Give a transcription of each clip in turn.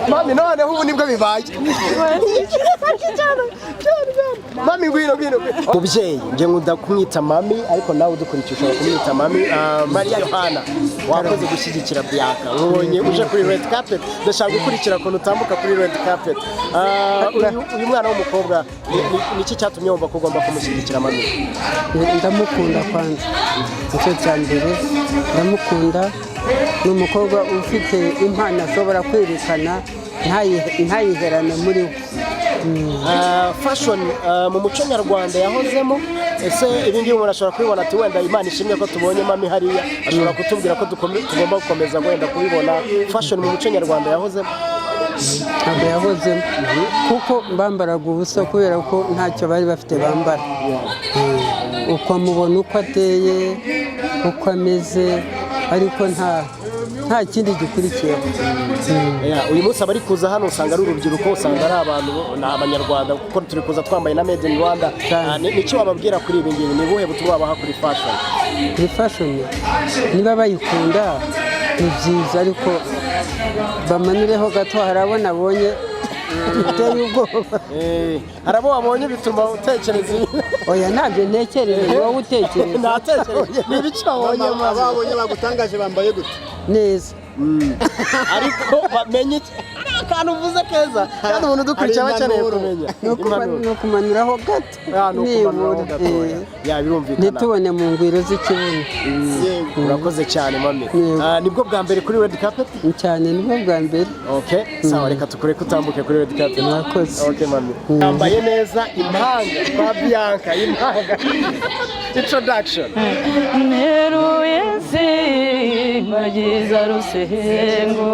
Mami, noneho ubu nibwo bibaye cyane cyane cyane. Mami, ngwino, ngwino, ngwino. Mubyeyi, njye nkunda kumwita mami, ariko nawe udukurikiye ushobora kumwita mami. Mariya Yohana, wakoze gushyigikira Bianca. Nkubonye uje kuri red carpet, ndashaka gukurikira ukuntu utambuka kuri red carpet. Uyu mwana w'umukobwa, ni iki cyatumye wumva ko ugomba kumushyigikira, mami? Ndamukunda kwanza, nicyo cya mbere. Ndamukunda, ni umukobwa ufite impano ashobora kwerekana, ntayiherane muri we. Fashion mu muco nyarwanda yahozemo. Ese ibi ngibi umuntu ashobora kubibona ati wenda Imana ishimwe ko tubonye mami hariya, ashobora kutubwira ko tugomba gukomeza wenda kubibona? Fashion mu muco nyarwanda yahozemo? Ntabwo yahozemo, kuko bambaraga ubusa kubera ko ntacyo bari bafite bambara. Ukamubona uko ateye, uko ameze, ariko nta kindi gikurikiyeho. Yeah, uyu munsi abari kuza hano usanga ari urubyiruko, usanga ari abantu, ni Abanyarwanda, kuko turi kuza twambaye na Made in Rwanda. Cyane. Ni iki wababwira kuri ibi ngibi? Ni ubuhe butumwa wabaha kuri fashion? Kuri fashion, niba bayikunda ni byiza, ariko bamanureho gato, hari abo nabonye biteye ubwoba. Hari abo wabonye bituma utekereza ibi? Oya, ntabyo ntekereza, ni wowe utekereza. Natekereje. Ni ibiki wabonye, mama? Ababonye bagutangaje bambaye gute? Neza. Ariko bamenye iki? Ari akantu uvuze keza, kandi umuntu udukurikiye aba akeneye Ari impanuro. kumenya. Ni Impanuro. ukumanuraho gato. Ah, ni ukumanuraho nibura gatoya. Ya, birumvikana. Ntitubone mu ngwiro z'ikibuno. Urakoze cyane, mami. Yego. Nibwo bwa mbere kuri red carpet? Cyane, nibwo bwa mbere. Okay, sawa, reka tukureke utambuke kuri red carpet. Murakoze. Okay, mami. Yambaye neza, impanga kwa Bianca, impanga. Introduction. Nteruye nsimbagiza rusengo,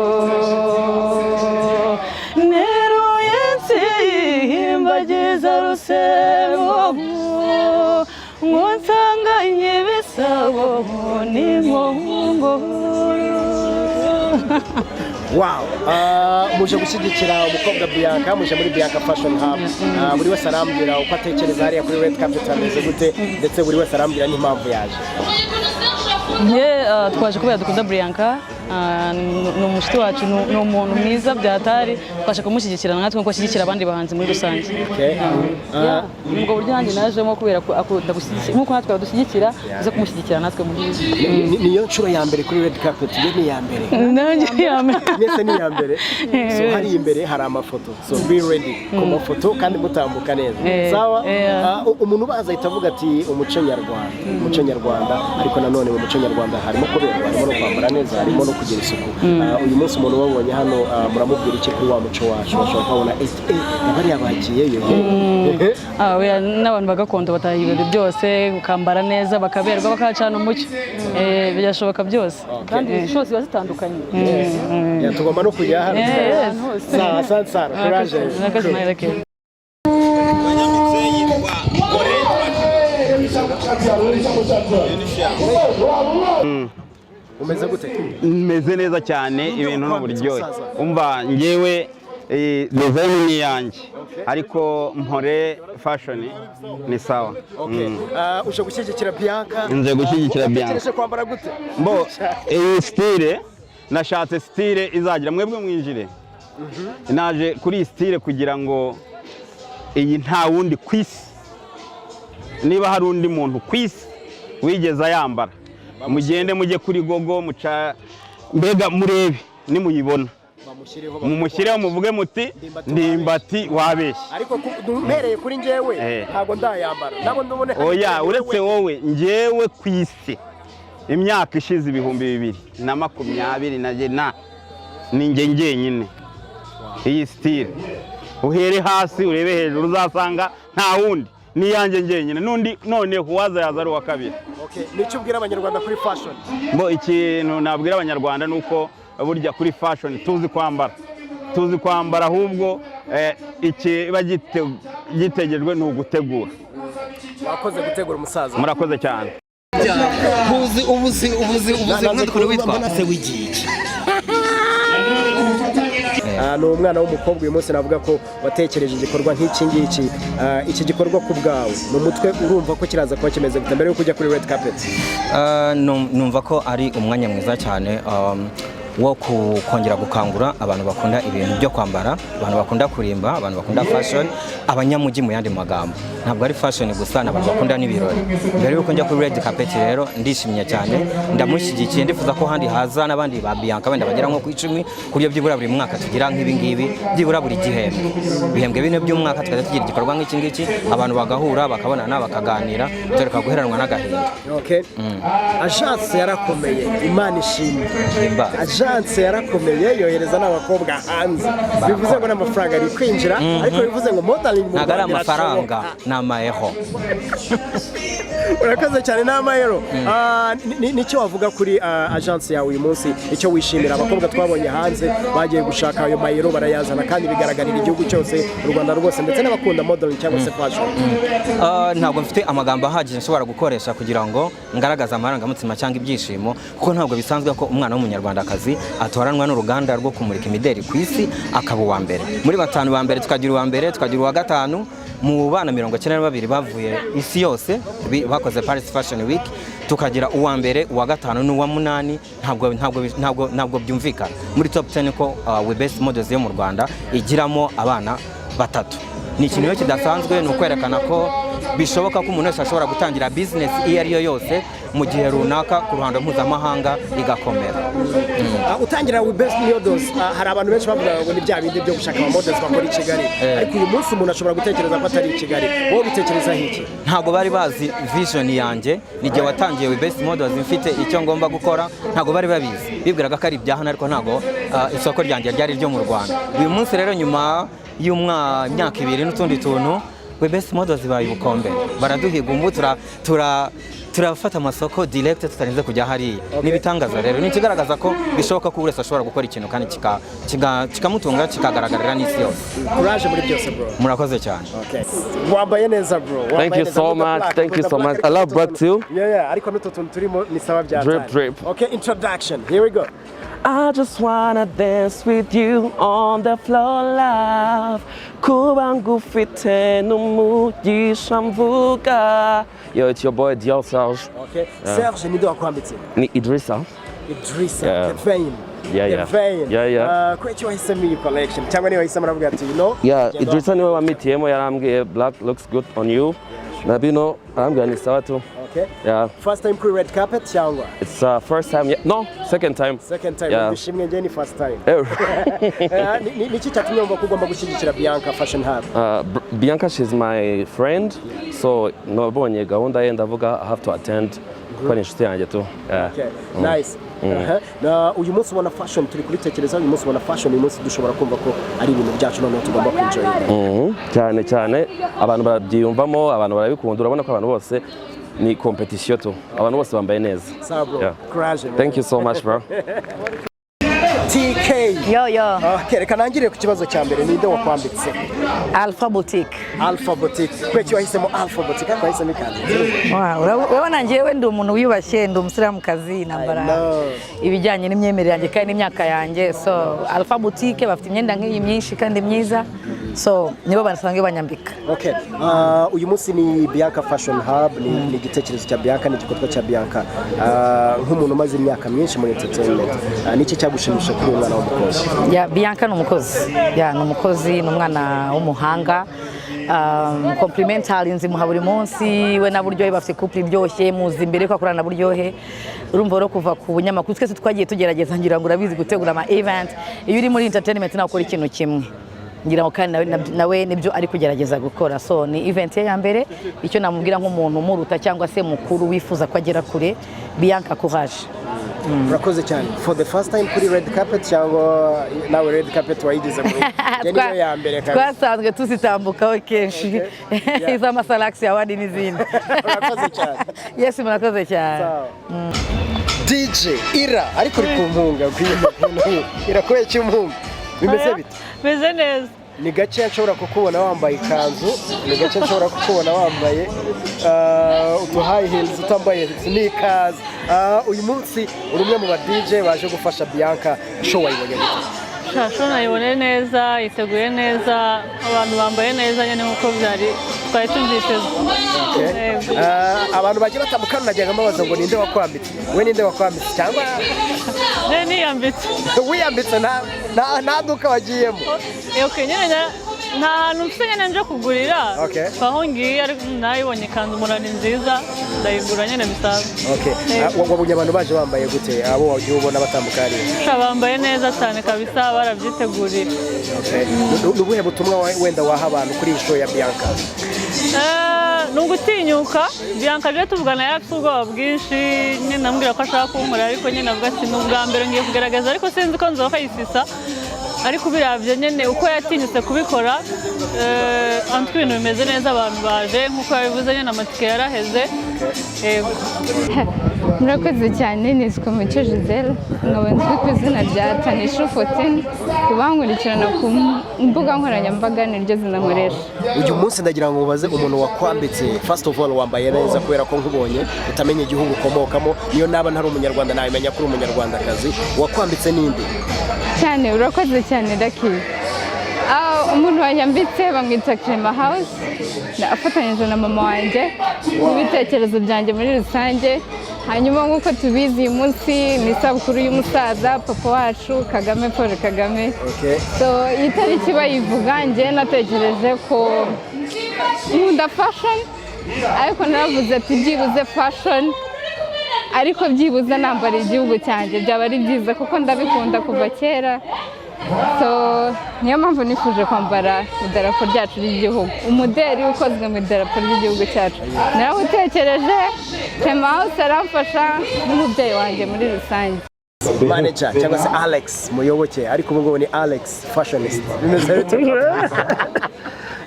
nteruye nsimbagiza rusengo, ngo nsanganye ibisabo n'inkongoro. Wow. Muje gushyigikira umukobwa Bianca, muje muri Bianca Fashion Hub. Buri wese arambwira uko atekereza hariya kuri red carpet hameze gute, ndetse buri wese arambwira n'impamvu yaje. Njye twaje kubera dukunda Bianca, ni umushuti wacu, ni umuntu mwiza byatari, twaje kumushyigikira natwe nk'uko ashyigikira abandi bahanzi muri rusange. Okay. Yeah, ni ubwo buryo nanjye najemo, kubera ko akunda gushyigikira nk'uko natwe badushyigikira, tuze kumushyigikira natwe muri Niyo nshuro ya mbere kuri red carpet, iyo ni iya mbere. Nanjye yame. Mwese ni iya mbere. So hari imbere hari amafoto, so be ready ku mafoto kandi mutambuka neza. Sawa. Umuntu ubaza ahita avuga ati umuco nyarwanda, umuco nyarwanda, ariko nanone mu muco nyarwanda harimo kuberwa, harimo no kwambara neza, harimo no kugira isuku. Uyu munsi umuntu ubabonye hano, muramubwira iki kuri wa muco wacu? Bashobora kubabona ati na bariya bagiyeyo. Oya, n'abantu ba gakondo bataha ibirori byose, ukambara neza, bakaberwa, bakahacana umucyo. Birashoboka byose. Kandi zose ziba zitandukanye. Yeah, tugomba no kujya hano. Yes. Sawa, asante sana, courage. Murakoze nawe, Raquel. Wanyamitse yitwa Gore. Umeze gute? Meze neza cyane, ibintu ni uburyohe. Umva, ngewe design ni iyanjye, ariko mpore fashion ni sawa. Okay. Uje gushyigikira Bianca. Nje gushyigikira Bianca. Utekereje kwambara gute? Mbo iyi style, nashatse style izagira mwebwe mwinjire. Naje kuri iyi style kugira ngo iyi nta wundi ku isi, niba hari undi muntu ku isi wigeze ayambara, mugende mujye kuri Google, muca mbega murebe nimuyibona. Bamushyireho. Mumushyireho, muvuge muti "Ndimbati wabeshye." Ariko mpereye kuri njyewe, ntabwo ndayambara, ntabwo ndubone. Oya, uretse wowe, njyewe ku isi imyaka ishize 2020 na ni njye njyenyine iyi style. Uhere hasi urebe hejuru, uzasanga nta wundi, ni iyanjye njyenyine n'undi. Noneho uwaza yaza ari uwa kabiri. Okay, nicyo ubwira Abanyarwanda kuri fashion? Bo, ikintu nabwira Abanyarwanda ni uko burya kuri fashion tuzi kwambara, tuzi kwambara, ahubwo ikiba gitegerejwe ni ugutegura. Wakoze gutegura, umusaza. Murakoze cyane. Ubuzi, ubuzi, ubuzi, ubuzi, umwe dukora witwa Se wigiye iki? Ni umwana w'umukobwa uyu munsi navuga ko watekereje igikorwa nk'iki ngiki. Iki gikorwa ku bwawe mu mutwe urumva ko kiraza kuba kimeze gute mbere yo kujya kuri red carpet? Numva ko ari umwanya mwiza cyane. Wo kongera gukangura abantu bakunda ibintu byo kwambara, abantu bakunda kurimba, abantu bakunda fashion, abanyamujyi mu yandi magambo. Ntabwo ari fashion gusa, ni abantu bakunda n'ibirori. Mbere yuko njya kuri red carpet rero, ndishimye cyane, ndamushyigikiye. Ndifuza ko handi haza n'abandi ba Bianca wenda bagera nko ku 10, ku buryo byibura buri mwaka tugira nk'ibi ngibi, byibura buri gihembwe, ibihembwe 4 by'umwaka, tukajya tugira igikorwa nk'iki ngiki, abantu bagahura, bakabonana, bakaganira, tureka guheranwa n'agahinda. Okay. Agence yarakomeye, Imana ishimwe. Himba. Agence yarakomeye, yohereza n'abakobwa hanze, bivuze ngo n'amafaranga ari kwinjira, ariko bivuze ngo modeling mu Ntabwo ari Rwanda amafaranga, irashoboka. ni amayero. Urakoze cyane, ni amayero. Nicyo wavuga kuri agence yawe uyu munsi, icyo wishimira abakobwa twabonye hanze bagiye gushaka ayo mayero barayazana, kandi bigaragarira igihugu cyose, u Rwanda rwose, ndetse n'abakunda modeling cyangwa se fashion? Ntabwo mfite amagambo ahagije nshobora gukoresha kugira ngo ngaragaze amarangamutima cyangwa ibyishimo, kuko ntabwo bisanzwe ko umwana w'Umunyarwandakazi atoranwa n'uruganda rwo kumurika imideri ku isi, akaba uwa mbere muri batanu ba mbere, tukagira uwa mbere, tukagira uwa gatanu mu bana 92 bavuye isi yose bakoze Paris Fashion Week, tukagira uwa mbere, uwa gatanu n'uwa munani. Ntabwo byumvikana muri top 10 ko We Best Models yo mu Rwanda igiramo abana batatu. Ni ikintu rero kidasanzwe, ni ukwerekana ko bishoboka ko umuntu wese ashobora gutangira business iyo ari yo yose mu gihe runaka ku ruhando mpuzamahanga igakomera. Utangira We Best Models, hari abantu benshi bavugaga ngo ni bya bindi byo gushaka aba models bakora i Kigali, ariko uyu munsi umuntu ashobora gutekereza ko atari i Kigali. Wowe ubitekerezaho iki? Ntabwo bari bazi vision yanjye. Ni igihe watangiye We Best Models mfite icyo ngomba gukora, ntabwo bari babizi, bibwiraga ko ari ibya hano, ariko ntabwo isoko ryanjye ryari iryo mu Rwanda. Uyu munsi rero, nyuma y'imyaka 2 n'utundi tuntu, We Best Models ibaye ubukombe, baraduhiga ubu turafata amasoko direct tutarinze kujya hariya. Ni ibitangaza rero, ni ikigaragaza ko bishoboka ko buri wese ashobora gukora ikintu kandi kikamutunga, kikagaragarira n'isi yose. Courage muri byose, bro. Murakoze cyane. Okay. Wambaye neza, bro. Wambaye Thank you neza. so Nkunda much. black, Thank you nkunda so black, much. I love ariko black too. Yeah, ariko n'utu tuntu turimo ni sawa bya Drip, hatari. drip. Okay, introduction. Here we go. I just wanna dance with you on the floor, love. Kuba ngufite n'umugisha mvuga. Yo, it's your boy Dior Serge. Okay. Serge, ninde wakwambitse? Ni Idrissa. Idrissa, Yeah. The Vein. Yeah. The Vein. Yeah. Kubera iki wahisemo iyi collection? Cyangwa niba wahisemo aravuga ati, Yeah, genda. Idrissa niwe wamitiyemo, yarambwiye black looks good on you. Na bino arambwira ni sawa tu. Okay. Yeah. First time kuri red carpet cyangwa? It's first time. Yeah. No, second time. Second time. Yeah. Ndishimwe, njye ni first time. Eh, Niki cyatumye wumva ko ugomba gushyigikira Bianca Fashion Hub? Bianca, she's my friend, so nabonye gahunda ye ndavuga I have to attend kuko ni inshuti yanjye tu. Yeah. Okay. Nice. Aha. Na uyu munsi ubona fashion turi kubitekereza, uyu munsi ubona fashion, uyu munsi dushobora kumva ko ari ibintu byacu noneho tugomba kwenjoyinga? Cyane cyane abantu barabyiyumvamo, abantu barabikunda, urabona ko abantu bose ni competition tu, abantu bose bambaye neza. Sawa, bro. Yeah. Courage, man. Thank you so much, bro. TK. Yo yo. Okay, reka nangire ku kibazo cya mbere: ninde wakwambitse? Alpha Boutique. Alpha Boutique. Kubera iki wahisemo Alpha Boutique, ariko wahisemo ikanzu nziza? Wow, urabona njyewe ndi umuntu wiyubashye, ndi umusilamukazi, nambara I know. ibijyanye n'imyemerere yanjye kandi n'imyaka yanjye. So Alpha Boutique bafite imyenda nk'iyi myinshi kandi myiza, so nibo basanzwe banyambika. Okay. Uyu munsi ni Bianca Fashion Hub, ni igitekerezo cya Bianca, ni igikorwa cya Bianca. Nk'umuntu umaze imyaka myinshi muri entertainment, niki cyagushimisha kuri uyu mwana w'umukobwa? Ya, Bianca ni umukozi, ya, ni umukozi, ni umwana w'umuhanga. Complimentary nzimuha buri munsi. We na Buryohe bafite couple iryoshye, muzi imbere ko akorana na Buryohe. Urumva rero, kuva ku bunyamakuru twese twagiye tugerageza, ngira ngo urabizi, gutegura ama event. Iyo uri muri entertainment nawe ukora ikintu kimwe, ngira ngo kandi nawe nibyo ari kugerageza gukora. So ni event ye ya mbere. Icyo namubwira nk'umuntu umuruta cyangwa se mukuru wifuza ko agera kure: Bianca, courage. Urakoze cyane. For the first time kuri red carpet, cyangwa nawe red carpet wayigize mu rugo? Njye niyo ya mbere kabisa. Twasanzwe tuzitambukaho kenshi, iz'amasalakisi award n'izindi. Urakoze cyane. Yes, murakoze cyane. Sawa. DJ Ira, ariko uri ku mpunga, irakubera iki impunga? Bimeze bite? Meze neza. Ni gake nshobora kukubona wambaye ikanzu, ni gake nshobora kukubona wambaye utu high heels, utambaye sneakers. Uyu munsi uri umwe mu ba DJ baje gufasha Bianca. Show wayibonye gute? Show nayibone neza, yiteguye neza, abantu bambaye neza nyine nk'uko byari twari tubyiteze. Yego. Abantu bagiye batandukana, najyaga mbabaza ngo ninde wakwambitse, we ninde wakwambitse cyangwa Ne niyambitse. Wiyambitse, nta duka wagiyemo? Okay, nyine nta hantu mfite nyine nje kugurira. Aho ngiye, ariko nayibonye ikanzu mbona ni nziza, ndayigura nyine bisanzwe. Wabonye abantu baje bambaye gute, abo wagiye ubona batambuka hariya? Sha, bambaye neza cyane kabisa, barabyiteguriye. Okay. Ni ubuhe butumwa wenda waha abantu kuri iyi show ya Bianca? Ni ugutinyuka. Bianca rero tuvugana yari afite ubwoba bwinshi nyine, ambwira ko ashaka kunkorera, ariko nyine avuga ati ni ubwa mbere ngiye kugerageza, ariko sinzi ko nzokayisisa. Ariko ubiravye nyine uko yatinyutse kubikora, antwe ibintu bimeze neza, abantu baje nk'uko yabivuze nyine, amatike yaraheze. Yego. Murakoze cyane. Nitwa Mucyo Gisele, nkaba nzwi ku izina rya Tanisha Fourteen ku bankurikirana ku mbuga nkoranyambaga, niryo zina nkoresha. Uyu munsi ndagira ngo mubaze umuntu wakwambitse. First of all, wambaye neza, kubera ko nkubonye utamenya igihugu ukomokamo. Niyo naba ntari umunyarwanda nabimenya ko uri umunyarwandakazi. Wakwambitse ninde? Cyane, urakoze cyane, Lucky. Umuntu wanyambitse bamwita Clement House, afatanyije na mama wanjye mu bitekerezo byanjye muri rusange. Hanyuma nk'uko tubizi, uyu munsi ni isabukuru y'umusaza, papa wacu Kagame, Paul Kagame. So iyi tariki bayivuga, njye natekereje ko nkunda fashion, ariko naravuze ati byibuze fashion, ariko byibuze nambara igihugu cyanjye byaba ari byiza, kuko ndabikunda kuva kera. So niyo mpamvu nifuje kwambara idarapo ryacu ry'igihugu, umuderi ukozwe mu idarapo ry'igihugu cyacu. Narawutekereje, Clement House aramfasha n'umubyeyi wanjye muri rusange. Manager cyangwa se Alex Muyoboke, ariko ubu ngubu ni Alex Fashionist, bimeze bite?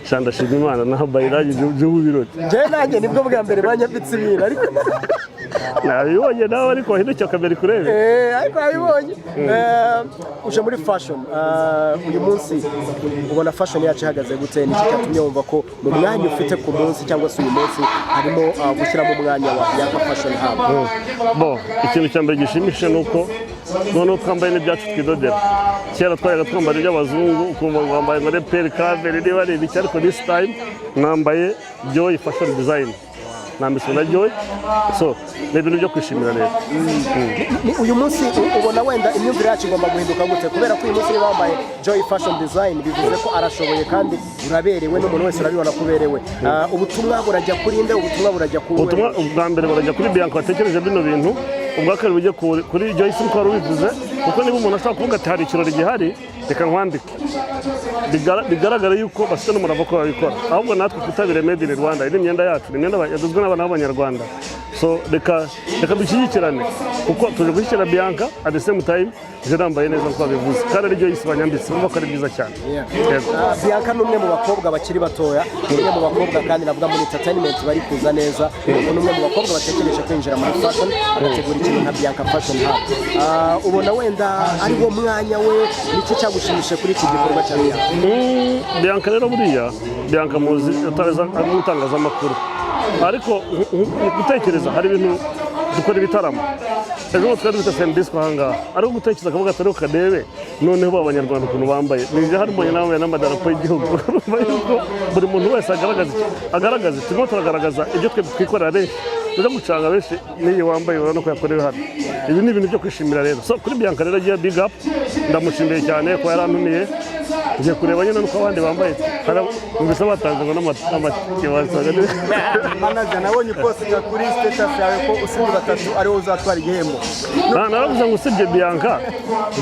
Sha, ndashima Imana, naho bayiragi by'ubu birori. Njyewe nanjye nibwo bwa mbere banyambitse ibintu, ariko Nabibonye nawe, ariko wahindukiye kamera ikurebe. Ariko nabibonye. Uje muri fashion uyu munsi, ubona fashion yacu ihagaze gute? Ni iki cyatumye wumva ko mu mwanya ufite ku munsi cyangwa se uyu munsi harimo gushyiramo umwanya wa Bianca Fashion Hub? Bo, ikintu cya mbere gishimishije ni uko noneho twambaye n'ibyacu twidodera. Kera twajyaga twambara iby'abazungu, ukumva ngo wambaye ngo reperi kaveri niba ari ibiki, ariko this time nambaye Joy Fashion Design, nambitswe na Joy. So ni ibintu byo kwishimira rero. Uyu munsi ubona wenda imyumvire yacu igomba guhinduka gute? Kubera ko uyu munsi niba wambaye Joy Fashion Design, bivuze ko arashoboye, kandi uraberewe, n'umuntu wese urabibona ko uberewe. Ubutumwa burajya kuri nde? Ubutumwa burajya ku Ubutumwa bwa mbere burajya kuri Bianca watekereje bino bintu, ubwa kabiri bujye kuri Joyce nkuko wari ubivuze, kuko niba umuntu ashobora kuvuga ati hari ikirori gihari, reka nkwambike, bigaragara yuko bafite n'umurava ko babikora. Ahubwo natwe twitabire made in Rwanda. Iyi ni imyenda yacu, ni imyenda yadozwe n'abana b'abanyarwanda. So reka dushyigikirane, kuko tuje gushyigikira Bianca, at the same time je nambaye neza nkuko babivuze, kandi ari Joyce banyambitse, urumva ko ari byiza cyane. Yego. Bianca ni umwe mu bakobwa bakiri batoya, ni umwe mu bakobwa kandi navuga muri entertainment bari kuza neza, ni umwe mu bakobwa batekereje kwinjira muri fashion, agategura ikintu nka Bianca Fashion Hub. Ubona wenda ari wo mwanya we? Nicyo cyagushimishije kuri iki gikorwa cya Bianca? Bianca rero, buriya Bianca muzi ari mu itangazamakuru, ariko gutekereza hari ibintu dukora ibitaramo. Ejo bundi twari dufite Sendisco ahangaha, ariko gutekereza akavuga ati ariko kadebe noneho ba banyarwanda ukuntu bambaye, nije harimo nambaye n'amadarapo y'igihugu. Urumva yuko buri muntu wese agaragaza agaragaza, turimo turagaragaza ibyo twe twikorera benshi, tujya gucanga benshi. N'iyi wambaye urabona ko yakorewe hano. Ibi ni ibintu byo kwishimira rero. So kuri Bianca rero agiye big up, ndamushimiye cyane kuba yarantumiye. Ngiye kureba nyine nuko abandi bambaye. Numvise batanze ngo n'amatike basaga. Manager, nabonye upostinga kuri status yawe ko usibye batatu ariwo uzatwara igihembo. Naravuze ngo usibye Bianca,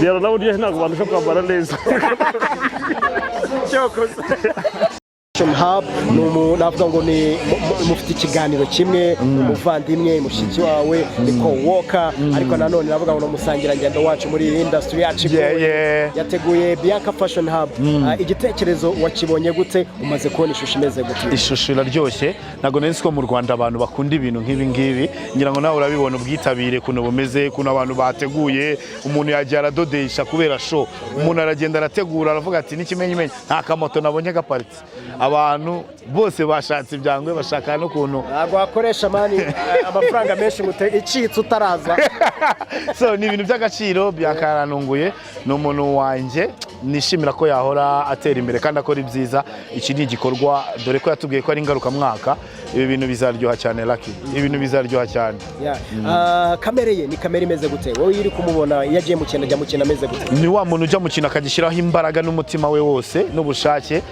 Bianca nawe uryohe, ntabwo bandusha kwambara neza. Cyokoze. Fashion Hub ni navuga ngo ni mufite ikiganiro kimwe, umuvandimwe, mushiki wawe, ni co-worker, ariko nanone navuga ngo ni umusangirangendo wacu muri iyi industry yacu igoye. Yateguye Bianca Fashion Hub. Igitekerezo wakibonye gute? Umaze kubona ishusho imeze gute? Ishusho iraryoshye. Ntabwo nari nzi ko mu Rwanda abantu bakunda ibintu nk'ibi ngibi. Ngira ngo nawe urabibona ubwitabire ukuntu bumeze, ukuntu abantu bateguye. Umuntu yagiye aradodesha kubera show, umuntu aragenda arategura, aravuga ati n'ikimenyimenyi nta kamoto nabonye gaparitse. Abantu bose bashatse ibyangwe, bashaka n'ukuntu Ntabwo wakoresha man amafaranga menshi ngo icitse utaraza. So ni ibintu by'agaciro. Bianca yarantunguye, ni umuntu wanjye nishimira ko yahora atera imbere kandi akora ibyiza. Iki ni igikorwa, dore ko yatubwiye ko ari ngarukamwaka. Ibi bintu bizaryoha cyane, Lucky, ibintu bizaryoha cyane. Yeah. Ah, kamere ye ni kamere imeze gute? Wowe iyo uri kumubona, iyo agiye mu kintu, ajya mu kintu ameze gute? Ni wa muntu ujya mu kintu akagishyiraho imbaraga n'umutima we wose n'ubushake.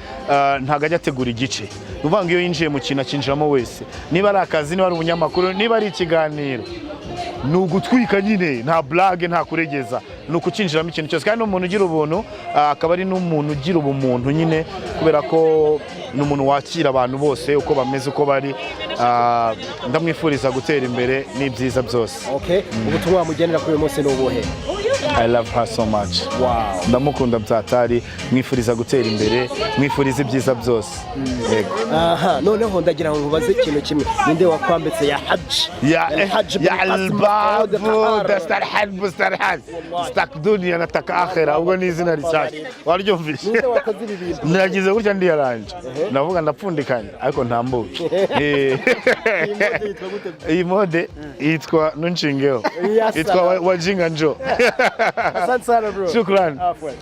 Ntabwo ajya ategura igice. Ni ukuvuga ngo iyo yinjiye mu kintu akinjiramo wese, niba ari akazi, niba ari ubunyamakuru, niba ari ikiganiro, ni ugutwika nyine, nta blague, nta kuregeza, ni ukukinjiramo ikintu cyose. Kandi ni umuntu ugira ubuntu, akaba ari n'umuntu ugira ubumuntu nyine, kubera ko ni umuntu wakira abantu bose uko bameze, uko bari. Ndamwifuriza gutera imbere n'ibyiza byose. Okay, ubutumwa wamugenera kuri uyu munsi ni ubuhe? I love her so much. Wow. Ndamukunda byatari, mwifuriza gutera imbere, mwifuriza ibyiza byose. Yego. Aha, noneho ndagira ngo nkubaze ikintu kimwe: ninde wakwambitse ya Haji? يا الحج يا بن قاسم. البابو ده استرحل مسترحل استك دنيا nataka akhira. Ubwo ni izina rishyashya waryumvise. Ninde wakoze ibi bintu? Nagize gutya ndiyaranje, ndavuga ndapfundikanya ariko ntambuke. Iyi mode yitwa nunshingeho. Yes, yitwa sir. Wajinga njo. Asante sana, bro. Shukran. Afwan.